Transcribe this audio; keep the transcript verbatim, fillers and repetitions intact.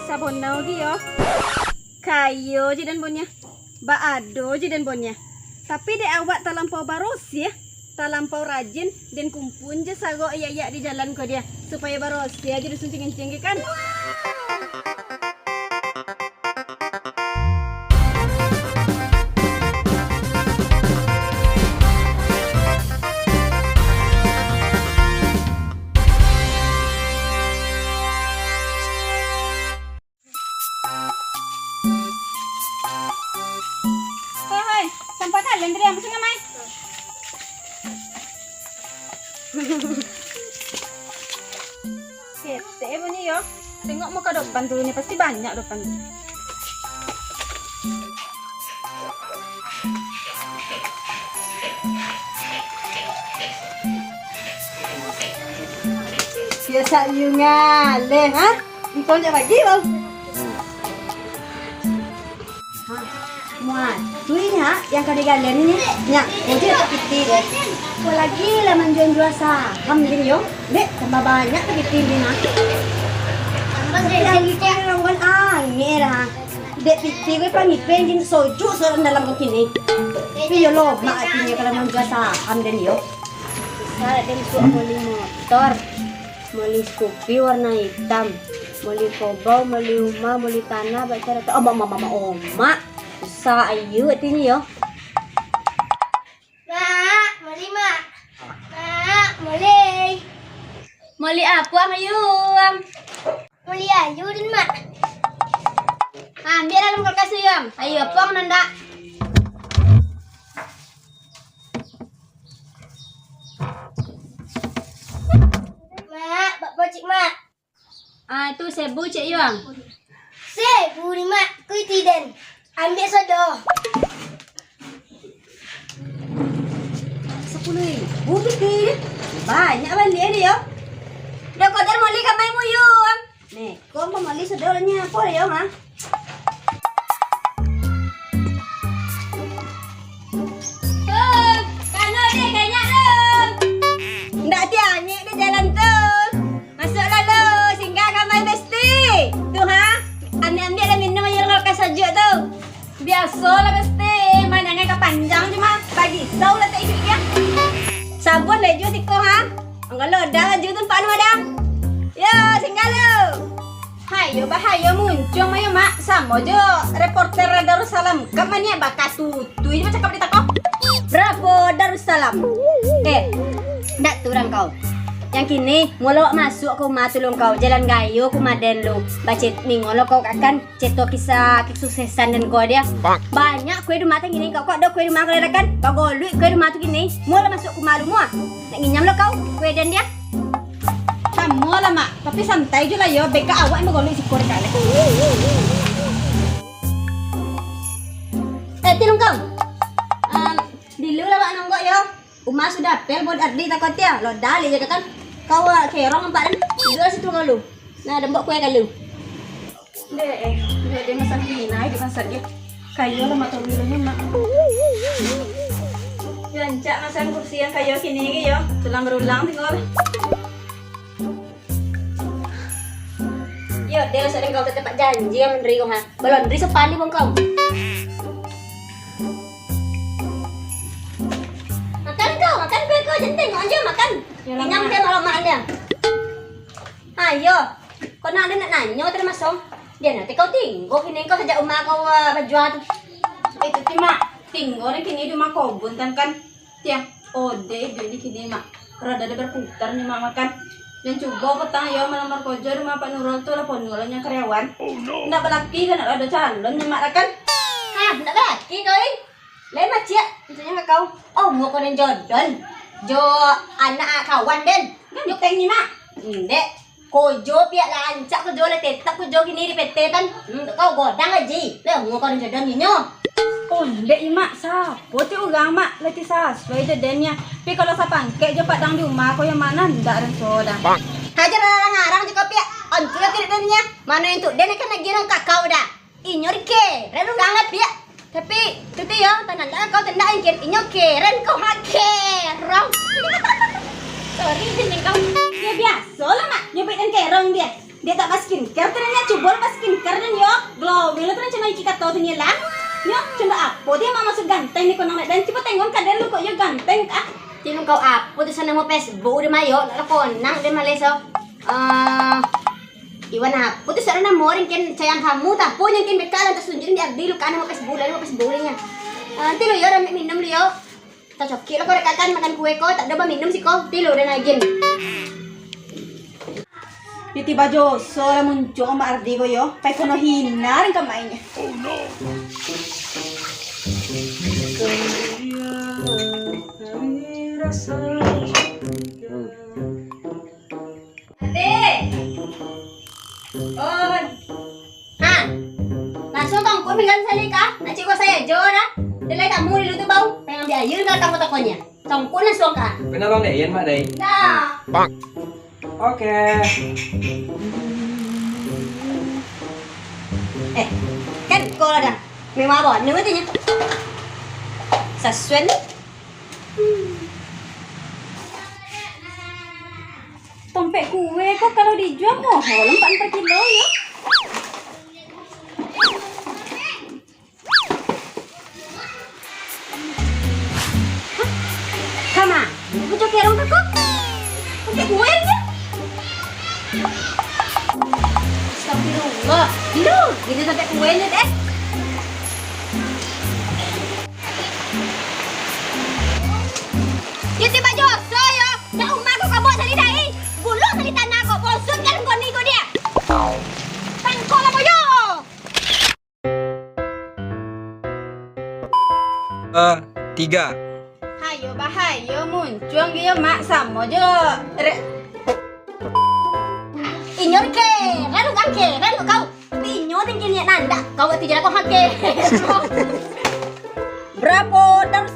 Sabonau gi yo, kayo je den punyo, baado je den punyo. Tapi dek awak talampau barosiah, talampau rajin, den kumpun je sarok iyak-iyak di jalan ko dia, supayo barosiah je dusun Cingin-cingin kan. Hoi, hoi, sampah kalian tadi, ambo sungai mai. Ketek bunyi yo. Tengok muka dopan tu, ini pasti banyak dopan tu. Biasa yu ngaleh, ha? Engkau jak bagi, bau. Ha, muat. Tu inyo, yang ka digalian ini, nyak, ojo tak piti deh. Kau lagi lah manjual-jual saham gini, yo. Dek, tambah banyak tak piti ini, ha. Tambah deh, yang sedikit. Itu ronggon angin, ha. Dek piti gue pangipen gini, sojuk seorang dalam kau kini. Tapi yo lo, mak artinya kalau manjual saham den, yo. Bisa den suruh beli motor. Moli Scoopy warna itam, moli kobau, moli umah, moli tanah, bak caro tu, omak, omak, omak, omak. Susah ayu artinyo yo. Mak, moli, Mak. Mak, moli. Moli apo ang ayu ang? Moli ayu den, Mak. Ambiak dalam kulkas tu, Yuang. Ayu apo ang nan dak? Mak, bak pocik, Mak. Ah, tu sebu, Cek Yuang. Sebu ni, Mak. Kuiti den. Ambiak sodo. Sapuluah ribu pitih. Banyak baliak ni, yo. Dah kotor moli kamai muyuang. Nih, kau mau moli sodo ni apo, yo, ha? Tung, kano deh, kanyak, Tung. Ndak tianyek deh jalan, Tung. Masuaklah, Tung. Singgah kamai, Besti. Tu, ha? Ambiak-ambiak lah minum ayo, kalau ka sajuak tu. Biasolah, Besti. Manyangai ka panjang cuma bagisau lah tak ikut dia. Sabun lah jo siko, ha? Angkalo dah baju tu, Pak Nuh, dah. Yo, singgah lu. Hayo, bahayo muncuang mayo, Mak. Samo jo reporter Darussalam. Kan maniak bakatutui jo bacakap di tako. Barapo Darussalam? Eh, ndak tu urang kau. Yang kini, mulo awak masuak ka umah tulung kau, jalan gayo ka umah den lu. Bacet ningo lo kau kakan. Ceto kisah kesuksesan den ko dia. Banyak kue di rumah tu kini, kau kok ado kue di rumah kau dah kan? Bagoluik kue di rumah tu kini. Mulo masuak ka umah lu mua. Nak nginyam lo kau kue den dia. Samo lah, Mak, tapi santai jo lah yo, beka awak yang bagoluik siko dek kalek. Eh, Tilungkang. Em, dilu lah awak nonggok yo. Umah sudah apel buat Ardi takut ya. Lo dah lihat je kan. Kau, ah, kerong nampak den. Duduak lah situ kau lu. Nah, dembok kue kalu. Dek, eh, dek, dek, masak kini, nah, itu masak dia. Kayo lah, mak, tahu dulu ni, mak. Rancak masak kursi yang kayo kini lagi, yo. Tulang berulang, tengok lah. Yo, dia lah sering kau tempat janji yang laundry kau, ha. Balaundry sepali pun kau. Makan kau, makan kue kau, jangan tengok aja, makan. Yo lah, kenyang mak. Dia malam makan dia. Ayo. Kau nak ada nak nanyo tadi maso? Dia nanti kau tinggo kini kau sajak umah kau, ah, bajua tu. Itu ti, Mak. Tinggo ni kini di umah kobun tan kan. Tiah, ode iduik ni kini, Mak. Roda dia berputar ni, Mak, makan. Yang cubo petang yo malamar kojo di rumah Pak Nurul tu lah, ponyo lah yang karyawan. Ndak balaki kan, ndak ado calon ni, Mak, lah kan? Hah, ndak balaki kau, eh? Lain maciak, maksudnya ka kau. Oh, mau kau den jodoh jo anak kawan den. Kan nyuk teng ni, Mak. Ndek, kojo piak lah ancak Ko jo lah tetap ko jo kini di P T kan. Hmm, kau godang aji. Lah, ngau kau jodoh ninyo. Oh, dek i, Mak, sapo ti urang, Mak? Lah ti sasuai jo den nyo. Pi kalau sapangkek jo padang di umah ko, yo ma nan ndak den so dah. Hajar arang-arang jo kau, Piak. Ontu lah ti dek den nyo. Mano yang tu den akan lagi nang kakau dah. Inyo di keren urang lah, Piak. Tapi, tu ti yo, tanandak kau tendak angkin. Inyo keren kau, ha, kerong. Sorry, den kau. Yo biaso lah, Mak. Nyo baik den kerong dia. Dia tak ba-skincare tu, nyo cubo lah ba-skincare den yo. Glowing lah tu, nyo cuma iki kato tu nyo lah. Nyo, cuma apo dia mak maksud ganteng ni konang nak den? Cubo tengok ka den lu kok yo ganteng ah. Ti kau apo tu, sa namo Facebook dia mayo, nak konang dia maleso. Eh, Iwan apo tu, sa namo ringkin sayang kamu, tapo ringkin beka lah tasunjukin di F B lu kan namo Facebook lah, namo Facebook dia. Eh, nanti lu yo, dah minum lu yo. Tacokik lah kau dek kakan makan kue ko, tak ado baminum siko, ti lu den agiah. Yo tibo jo so lah muncuang Mak Ardi ko yo, pai kono hina ringkan mainyo. Ade! On! Ha! Langsuang tongkok minggan sali ka? Nak cik gua sayo jo dah. Dia lai tamu dulu tu bau. Pengen ambil air ka kamu tokonyo. Tongkok langsuang ka? Pernah bang dek Ian mak dai? Dah. Oke. Eh, kan kau lah dah. Memang abah, nunggu tu nyo. Sasuan ni. Tompek kue ko kalau dijua moho lo ampek ampek kilo yo. Hah? Kama, bucok kerong ka ko? Tompek kue ko? Astagfirullah. Biru, gitu tompek kue ni deh. Yo tibo jo so yo. Dak umah ko kabuak sali dai. Gulung sali tanah ko, bosot kan ko ni ko dia. Tangkok lah boyo. Eh, tiga. Hayo bahayo muncuang dia mak samo jo re- Inyo keren, urang keren kau. Tapi inyo tinggi niat nandak. Kau waktu jalan kau hake. Berapo darus